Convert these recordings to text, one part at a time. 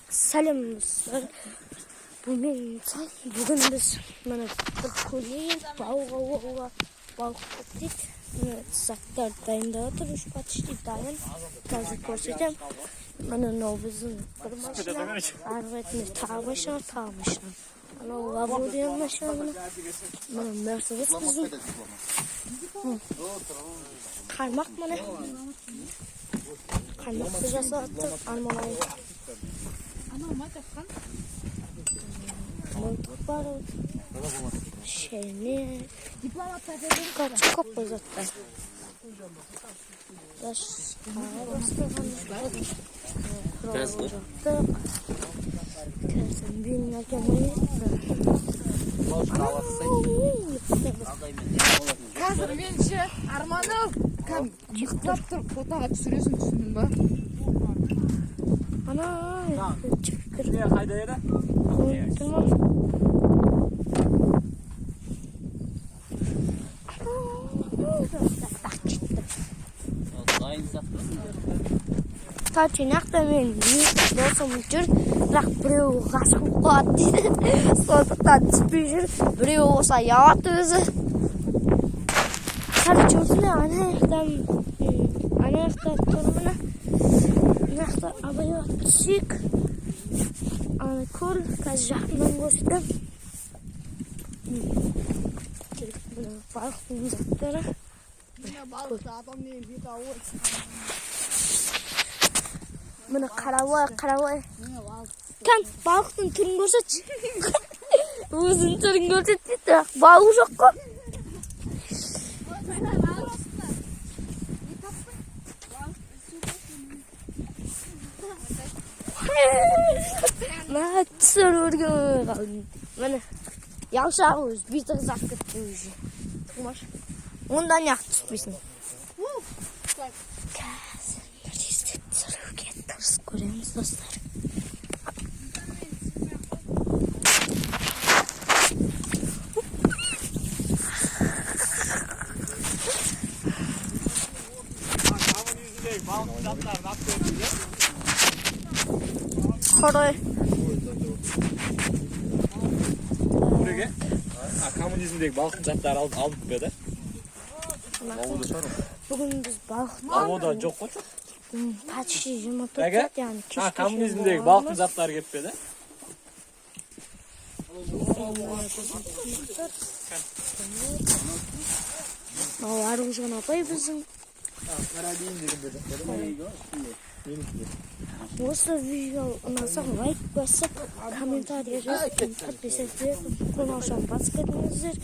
Сәлем, достар! Бұл мен Сай. Бүгін біз міне бір көлге келдік, балық аулауға. Балық көп дейді. Міне, заттар дайындап жатыр, уже почти дайын. Қазір көрсетемін. Міне, мынау біздің бір машина, арғы бетінде тағы машина, тағы машина. Анау Лабо деген машина, міне. Міне, Мерседес біздің. Қармақ, міне. Қармақты жасап жатыр Арман. Анау ма тапқан? Мылтық бар, шәйнек. Дипломаттар. Короче, көп қой заттар. Тағы бастаған құрал жабдық. Қазір менің әкем ойнайды. Қазір мен ше, Арманым, кәдімгі мықтап тұрып фотоға түсіресің, түсіндің ба? Ана жігіттер. Не, қайда еді? Көрініп тұр ма? Так, жетті. Дайын сияқты. Короче, мына жақта менің екі досым жүр, бірақ біреуі ғашық болып қалады дейді, сондықтан түспей жүр. Біреуі болса, ұялады өзі. Короче, осындай. Ана жақта, ана жақта тұр, міне, мына жақта. Абайлап түсейік. Ана көл, қазір жақыннан көрсетемін. Міне, балықтың заттары. Балықты адам деген бет ауыр. Міне, қарабай, қарабай. Міне, балық. Кән, балықтың түрін көрсетші. Өзінің түрін көрсет дейді, бірақ балық жоқ қой. Мә, түсіріп үлгермей қалдым. Міне, ұялшақ өзі, беті қызарып кетті уже. Онда неғып түспейсің? Қазір Нұристі түсіруге тырысып көреміз, достар. Коммунизмдегі балықтың заттарын алып бердім. Қалай? Біреуге? А, коммунизмдегі балықтың заттары алып алып па еді? Бүгін біз балық Ауда жоқ қой. Почти 24 Әге? сағат, яғни А, кешке шейін коммунизмдегі боламыз. балықтың заттары келіп пе еді? Мынау Аружан апай біздің. Осы видео ұнаса, лайк басып, комментарий жазып, подписаться етіп, қоңыраушаны басып кетіңіздер.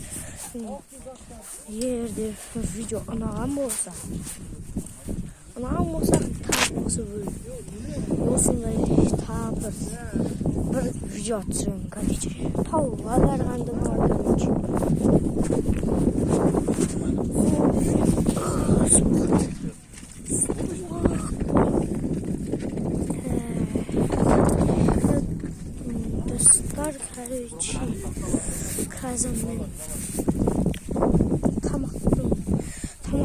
Егер де видео ұнаған болса, тағы осы осындай тағы бір видео түсіремін. Короче, тауға барғанда ма, короче. Суық, суық. Достар, короче, қазір мен тамақ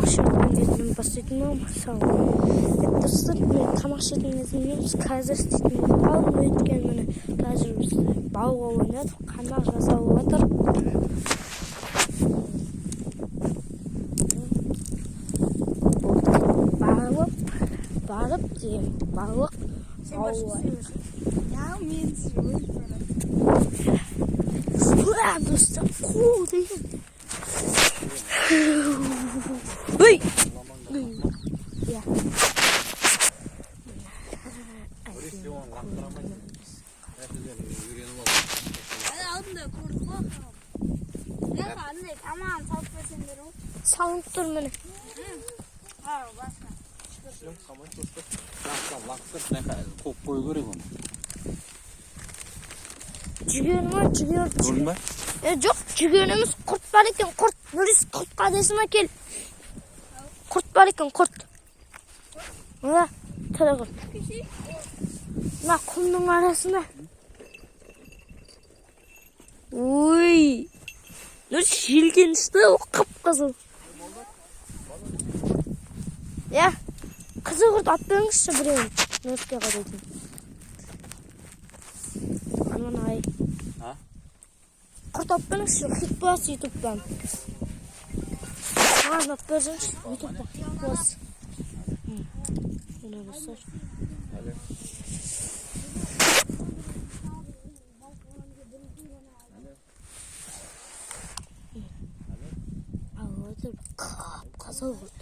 ішетін кезімнен бастайтын боламын. Мысалы, достар, мен тамақ ішетін кезімнен емес, қазір істейтін болып қалдым, өйткені міне, қазір біз балық ойнадық, қармақ жасалып жатыр. Барып деген балық аулайық. Я мен түсіріп. Уа, достар, қу деген. Ой! Иә. Алдында көрдік қой. Мына андай тамағын салып берсеңдер ғой. Салынып тұр, міне. А, басқа. Лақтырып, мына қойып қою керек оны. Жүгері ма, жүгері? Көрдің ба? Е, жоқ, жүгері емес, құрт бар екен, құрт. Нұрис, құртқа десің ма, кел. Құрт бар екен, құрт. Мына тірі құрт. Мына құмның арасында. Ой. Нұрис, желкенішті, ол қып-қызыл. Иә. Қызыл құрт алып беріңізші біреуін. Нұриске қарайтын. Арман ағай. А? Құрт алып беріңізші, хит боласыз ютубтан. Маған алып берсеңізші, ютубта хит боласыз. Міне, достар. Алло. Алып отыр, қап-қызыл құрт.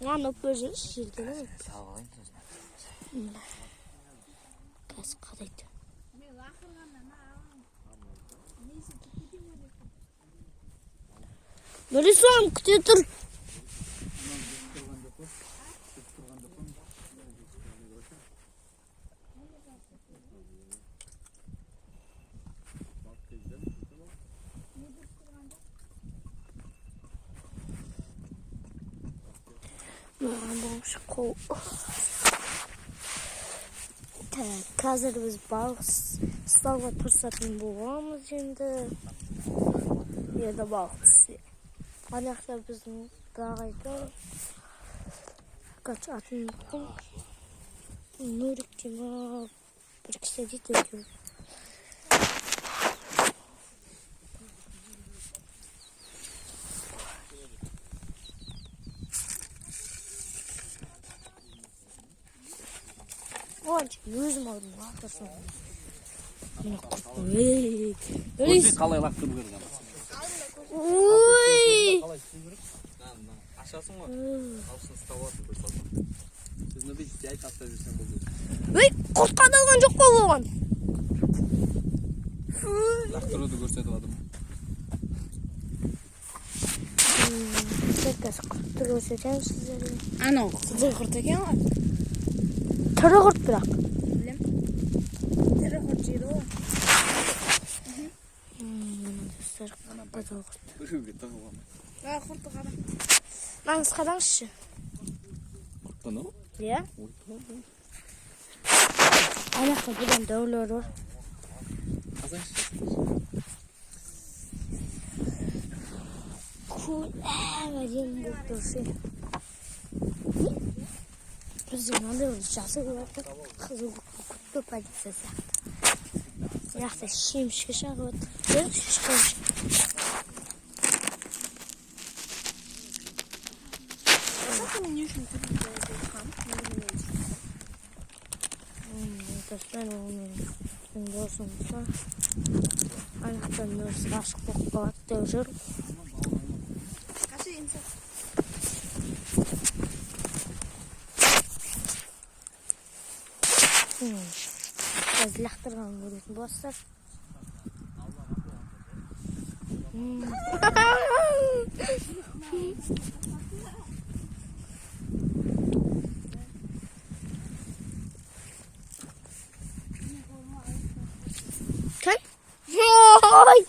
Маған алып берсеңізші, жерден. Салып алайын сосын. Қазір қадайды. Мен лақтырғанда несі кете ма деп. Нұрислам, күте тұр. Маған болмашы қол. Так, қазір біз балық ұстауға тырысатын боламыз енді. Енді балық түссе. Ана жақта біздің ағай тұр. Короче, атын ұмыттым. Нурик дей ма, бір кісі дейді әйтеуір. Ой, өзім алдым лақтырсам. Міне құрт. Ей, Көрсей қалай лақтыру керек ана. Ой! Қалай істеу керек? Мына ашасың ғой. Алшын ұстап аласың бір салсаң. Сен бүйтіп жай тастап жүрсең болды. Ей, құрт қадалған жоқ қой оған. Лақтыруды көрсетіп жатырмын. Қазір құртты көрсетемін сіздерге. Анау қызыл құрт екен ғой. Тірі құрт бірақ. Тірі құрт жейді ғой. Міне, достар, қызыл құрт. Біреуге тығып алмай. Ә, құртты қара. Маңыз қараңызшы. Құрттан ау? Иә. Ана жақта бұдан дәулер бар. Қазайшы. Көл әдемі болып тұр ше. Бізде мынандай бір жасыл болады, қызыл көк полиция сияқты. Мына жақта шемішке шағып жатыр. Көріңізші, шемішке. Не үшін күліп? Достар, ол менің досым бар. Ана жақта Нұрс ғашық болып қалады деп жүр. Қашы инсаф. Қазір лақтырғанын көретін боласыздар. Кім? Ой!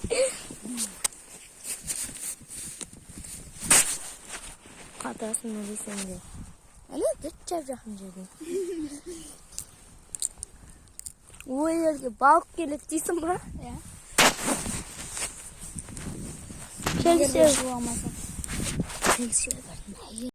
Қатасың не дейсің де. Ана дұрт жап жақын жерде. Ой, жерге балық келеді дейсің ба? Иә. Келсе, Суламаса. келсе бір.